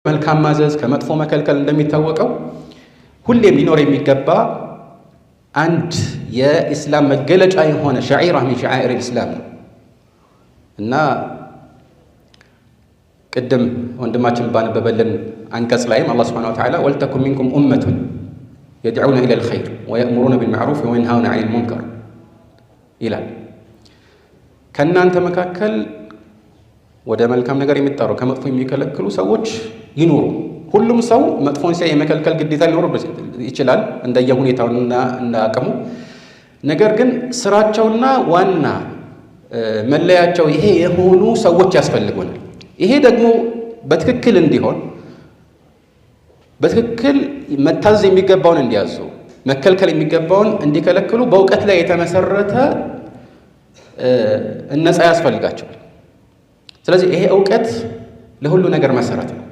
መልካም ማዘዝ ከመጥፎ መከልከል እንደሚታወቀው ሁሌም ሊኖር የሚገባ አንድ የኢስላም መገለጫ የሆነ شعيرة من شعائر الإسلام ነው። እና ቅድም ወንድማችን ባነበበልን አንቀጽ ላይም አላህ سبحانه وتعالى ولتكن منكم أمة يدعون إلى الخير ويأمرون بالمعروف وينهون عن المنكر ይላል። ከእናንተ መካከል ወደ መልካም ነገር የሚጠሩ፣ ከመጥፎ የሚከለክሉ ሰዎች ይኑሩ። ሁሉም ሰው መጥፎን ሲያይ የመከልከል ግዴታ ሊኖርበት ይችላል እንደየሁኔታውና እንደ አቅሙ። ነገር ግን ስራቸውና ዋና መለያቸው ይሄ የሆኑ ሰዎች ያስፈልጉናል። ይሄ ደግሞ በትክክል እንዲሆን፣ በትክክል መታዘዝ የሚገባውን እንዲያዙ፣ መከልከል የሚገባውን እንዲከለክሉ በእውቀት ላይ የተመሰረተ እነጻ ያስፈልጋቸዋል። ስለዚህ ይሄ እውቀት ለሁሉ ነገር መሰረት ነው።